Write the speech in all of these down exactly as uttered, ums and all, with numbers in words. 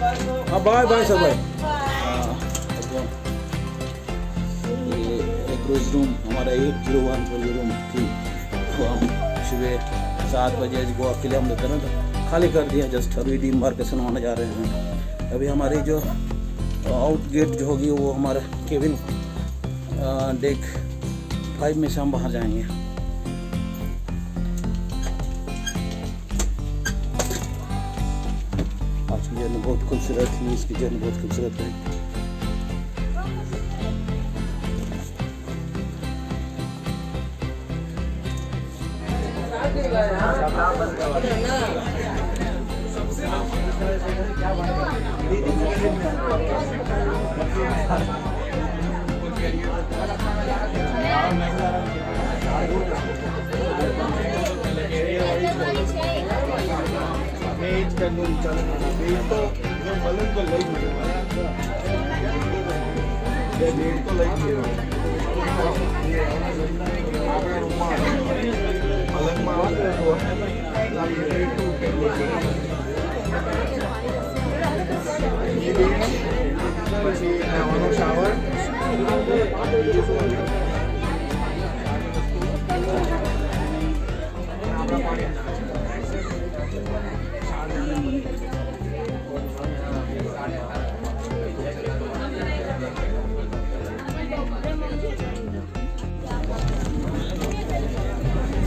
हाँ, bye bye सब भाई। हाँ, ये एक रोज रूम हमारा एट जीरो वन रूम थी, तो हम सुबह सात बजे आज गोवा के लिए हम लोग तुरंत खाली कर दिया। जस्ट अभी डिमार्केशन होने जा रहे हैं। अभी हमारी जो आउट गेट जो होगी, वो हमारा केबिन डेक फाइव में से हम बाहर जाएंगे। आज की जर्नी बहुत खूबसूरत थी, इसकी जर्नी बहुत खूबसूरत है।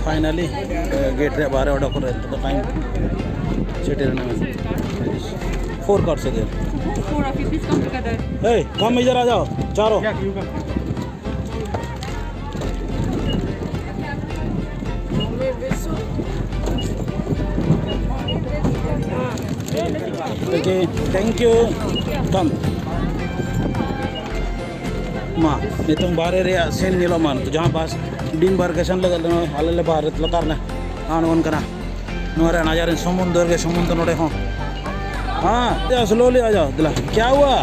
फाइनली गेट ᱨᱮ ᱵᱟᱦᱨᱮ ᱚᱰᱚᱠ ᱨᱮ ᱱᱤᱛᱚᱜ ᱫᱚ ᱴᱟᱭᱤᱢ ᱥᱮᱴᱮᱨ ᱮᱱᱟ᱾ ᱯᱷᱳᱨ ᱠᱟᱴ ᱥᱮ ᱫᱮᱨ᱾ Four of you, please come together. ए, कम इधर आ जाओ चारों। Okay, thank you. Come. ᱢᱟ, ᱱᱤᱛᱚᱝ ᱵᱟᱦᱨᱮ ᱨᱮᱭᱟᱜ ᱥᱤᱱ ᱧᱮᱞᱚᱜ ᱢᱟ, ᱡᱟᱦᱟᱸ ᱵᱟᱥ ᱰᱤᱢᱵᱟᱨᱠᱮᱥᱚᱱ ᱞᱟᱹᱜᱤᱫ ᱞᱮ, ᱟᱞᱮ ᱞᱮ ᱵᱟᱦᱨᱮ ᱞᱟᱛᱟᱨ ᱞᱮ ᱟᱬᱜᱚᱱ ᱠᱟᱱᱟ᱾ ᱱᱚᱣᱟ ᱨᱮ ᱱᱟᱡᱟᱨ ᱥᱚᱢᱩᱱᱫᱚᱨ ᱜᱮ ᱥᱚᱢᱩᱱᱫᱚᱨ ᱱᱚᱰᱮ ᱦᱚᱸ᱾ ᱦᱮᱸ, ᱥᱞᱳᱞᱤ ᱟ ᱡᱟᱣ, ᱫᱮᱞᱟ᱾ ᱠᱭᱟ ᱦᱩᱣᱟ?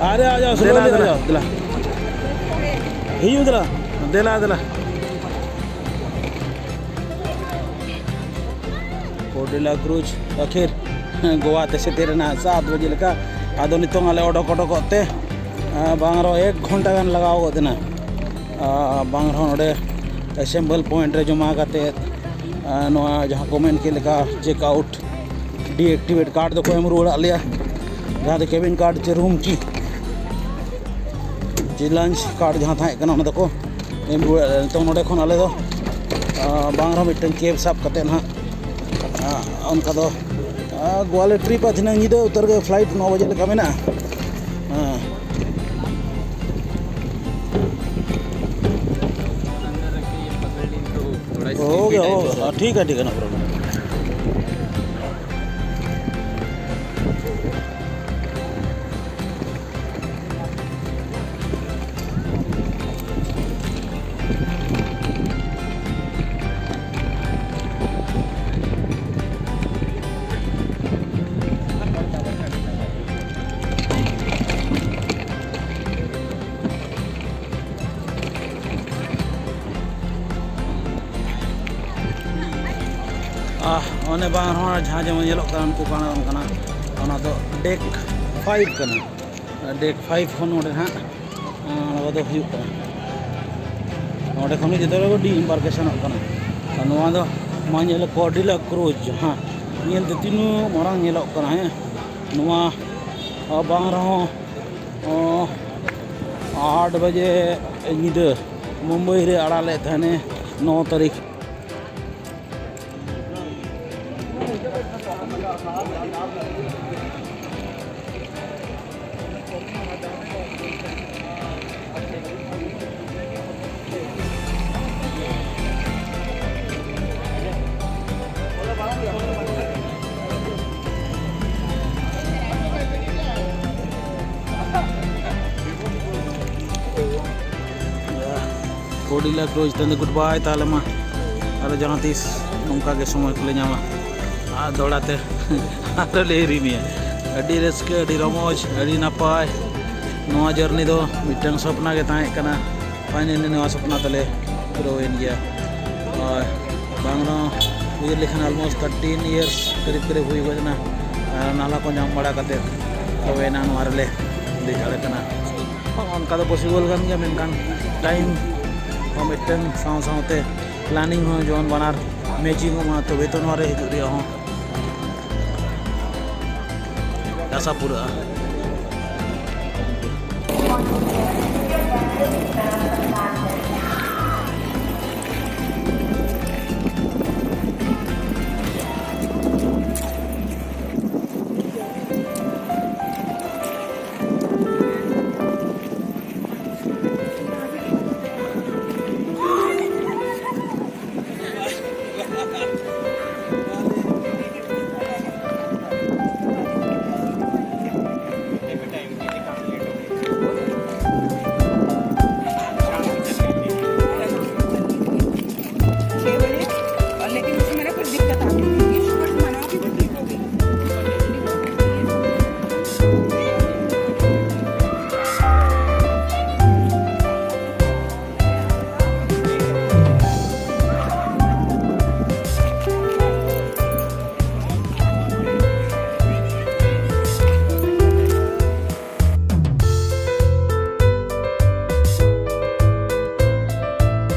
ᱟᱨᱮ ᱟ ᱡᱟᱣ, ᱥᱞᱳᱞᱤ ᱟ ᱡᱟᱣ, ᱫᱮᱞᱟ᱾ ᱦᱤᱡᱩᱜ ᱫᱮᱞᱟ, ᱫᱮᱞᱟ, ᱫᱮᱞᱟ᱾ ᱠᱚᱨᱰᱤᱞᱟ ᱠᱨᱩᱡᱽ ᱟᱹᱠᱷᱤᱨ᱾ ᱜᱳᱣᱟ ᱛᱮ ᱥᱮᱴᱮᱨ ᱮᱱᱟ ᱥᱟᱛ ᱵᱟᱡᱮ ᱞᱮᱠᱟ᱾ ᱟᱫᱚ ᱱᱤᱛᱚᱝ ᱟᱞᱮ ᱚᱰᱚᱠ ᱚᱰᱚᱠᱚᱜ ᱛᱮ, ᱟ, ᱵᱟᱝ ᱨᱮᱦᱚᱸ ᱮᱠ ᱜᱷᱚᱱᱴᱟ ᱜᱟᱱ ᱞᱟᱜᱟᱣ ᱜᱚᱫ ᱮᱱᱟ᱾ ᱟ, ᱵᱟᱝ ᱨᱮᱦᱚᱸ ᱱᱚᱰᱮ assembly point ᱨᱮ ᱡᱚᱢᱟ ᱠᱟᱛᱮ, ᱟ, ᱱᱚᱣᱟ ᱡᱟᱦᱟᱸ ᱠᱚ ᱢᱮᱱ ᱠᱮᱫ ᱞᱮᱠᱟ check out, deactivate card ᱫᱚᱠᱚ ᱮᱢ ᱨᱩᱣᱟᱹᱲᱟᱫ ᱞᱮᱭᱟ, ᱡᱟᱦᱟᱸ ᱫᱚ cabin card ᱪᱮ room key, ᱪᱮ lunch card ᱡᱟᱦᱟᱸ ᱛᱟᱦᱮᱸ ᱠᱟᱱᱟ, ᱚᱱᱟ ᱫᱚᱠᱚ ᱮᱢ ᱨᱩᱣᱟᱹᱲᱟᱫ ᱞᱮᱭᱟ᱾ ᱱᱤᱛᱚᱝ ᱱᱚᱰᱮ ᱠᱷᱚᱱ ᱟᱞᱮ ᱫᱚ, ᱟ, ᱵᱟᱝ ᱨᱮᱦᱚᱸ ᱢᱤᱫᱴᱟᱝ cab ᱥᱟᱵ ᱠᱟᱛᱮ ᱱᱟᱦᱟᱜ, ᱟ, ᱚᱱᱠᱟ ᱫᱚ, ᱟ, ᱜᱳᱣᱟ ᱞᱮ trip ᱟ᱾ ᱫᱷᱤᱱᱟᱹᱝ ᱧᱤᱫᱟᱹ ᱩᱛᱟᱹᱨ ᱜᱮ flight ᱱᱚ ᱵᱟᱡᱮ ᱞᱮᱠᱟ ᱢᱮᱱᱟᱜᱼᱟ᱾ ᱦᱮᱸ᱾ ᱦᱳᱭ, ᱦᱳᱭ, ᱦᱳᱭ, ᱴᱷᱤᱠ ᱜᱮᱭᱟ, ᱴᱷᱤᱠ ᱜᱮᱭᱟ, no problem. ᱟᱦ, ᱚᱱᱮ ᱵᱟᱝ ᱨᱮᱦᱚᱸ ᱡᱟᱦᱟᱸ ᱡᱮᱢᱚᱱ ᱧᱮᱞᱚᱜ ᱠᱟᱱᱟ, ᱩᱱᱠᱩ ᱠᱟᱬᱟ ᱠᱟᱱᱟ, ᱚᱱᱟ ᱫᱚ deck five ᱠᱟᱱᱟ᱾ Deck five ᱠᱷᱚᱱ ᱱᱚᱰᱮ ᱦᱟᱸᱜ, ᱟᱸ, ᱱᱚᱣᱟ ᱫᱚ ᱦᱩᱭᱩᱜ ᱠᱟᱱᱟ᱾ ᱱᱚᱰᱮ ᱠᱷᱚᱱ ᱜᱮ ᱡᱚᱛᱚ ᱦᱚᱲ ᱠᱚ deembarkation ᱚᱜ ᱠᱟᱱᱟ᱾ ᱟᱨ ᱱᱚᱣᱟ ᱫᱚ ᱢᱟ ᱧᱮᱞ, ᱠᱚᱨᱰᱤᱞᱟ ᱠᱨᱩᱡᱽ, ᱦᱮᱸ, ᱧᱮᱞ ᱛᱮ ᱛᱤᱱᱟᱹᱜ ᱢᱟᱨᱟᱝ ᱧᱮᱞᱚᱜ ᱠᱟᱱᱟ, ᱦᱮᱸ᱾ ᱱᱚᱣᱟ, ᱟᱸ, ᱵᱟᱝ ᱨᱮᱦᱚᱸ, ᱟᱸ, ᱟᱴ ᱵᱟᱡᱮ ᱧᱤᱫᱟᱹ ᱢᱩᱢᱵᱟᱭ ᱨᱮ ᱟᱲᱟᱜ ᱞᱮᱫ ᱛᱟᱦᱮᱱᱮ, ᱱᱚ ᱛᱟᱹᱨᱤᱠᱷ᱾ ᱠᱚᱨᱰᱤᱞᱟ ᱠᱨᱩᱡᱽ ᱛᱮ ᱜᱩᱰ ᱵᱟᱭ ᱛᱟᱦᱞᱮ ᱢᱟ᱾ ᱟᱨᱚ ᱡᱟᱦᱟᱸ ᱛᱤᱥ ᱱᱚᱝᱠᱟ ᱜᱮ ᱥᱚᱢᱚᱭ ᱠᱚᱞᱮ ᱧᱟᱢᱟ, ᱟᱨ ᱫᱚᱦᱲᱟ ᱛᱮ ᱟᱨᱚ ᱞᱮ ᱦᱤᱨᱤ ᱢᱮᱭᱟ᱾ ᱟᱹᱰᱤ ᱨᱟᱹᱥᱠᱟᱹ, ᱟᱹᱰᱤ ᱨᱚᱢᱚᱡᱽ, ᱟᱹᱰᱤ ᱱᱟᱯᱟᱭ᱾ ᱱᱚᱣᱟ journey ᱫᱚ ᱢᱤᱫᱴᱟᱝ ᱥᱚᱯᱱᱟ ᱜᱮ ᱛᱟᱦᱮᱸ ᱠᱟᱱᱟ, finally ᱱᱚᱣᱟ ᱥᱚᱯᱱᱟ ᱛᱟᱞᱮ ᱯᱩᱨᱟᱹᱣᱮᱱ ᱜᱮᱭᱟ᱾ ᱟᱨ ᱵᱟᱝ ᱨᱮᱦᱚᱸ ᱩᱭᱦᱟᱹᱨ ᱞᱮᱠᱷᱟᱱ almost thirteen years ᱠᱟᱹᱨᱤᱵ ᱠᱟᱹᱨᱤᱵ ᱦᱩᱭ ᱜᱚᱫ ᱮᱱᱟ᱾ ᱱᱟᱞᱟ ᱠᱚ ᱧᱟᱢ ᱵᱟᱲᱟ ᱠᱟᱛᱮ ᱛᱚᱵᱮ ᱮᱱᱟ ᱱᱚᱣᱟ ᱨᱮᱞᱮ ᱫᱮᱡ ᱫᱟᱲᱮ ᱠᱟᱱᱟ᱾ ᱚᱱᱠᱟ ᱫᱚ ᱯᱚᱥᱤᱵᱚᱞ ᱠᱟᱱ ᱜᱮᱭᱟ, ᱢᱮᱱᱠᱷᱟᱱ ᱴᱟᱭᱤᱢ ᱦᱚᱸ ᱢᱤᱫᱴᱟᱝ ᱥᱟᱶ ᱥᱟᱶᱛᱮ ᱯᱞᱟᱱᱤᱝ ᱦᱚᱸ ᱡᱮᱢᱚᱱ ᱵᱟᱱᱟᱨ ᱢᱮᱪᱤᱝ ᱚᱜ ᱢᱟ, ᱛᱚᱵᱮ ᱛᱚ ᱱᱚᱣᱟ ᱨᱮ ᱦᱤᱡᱩᱜ ᱨᱮᱭᱟᱜ ᱦᱚᱸ ᱟᱥᱟ ᱯᱩᱨᱟᱹᱜᱼᱟ᱾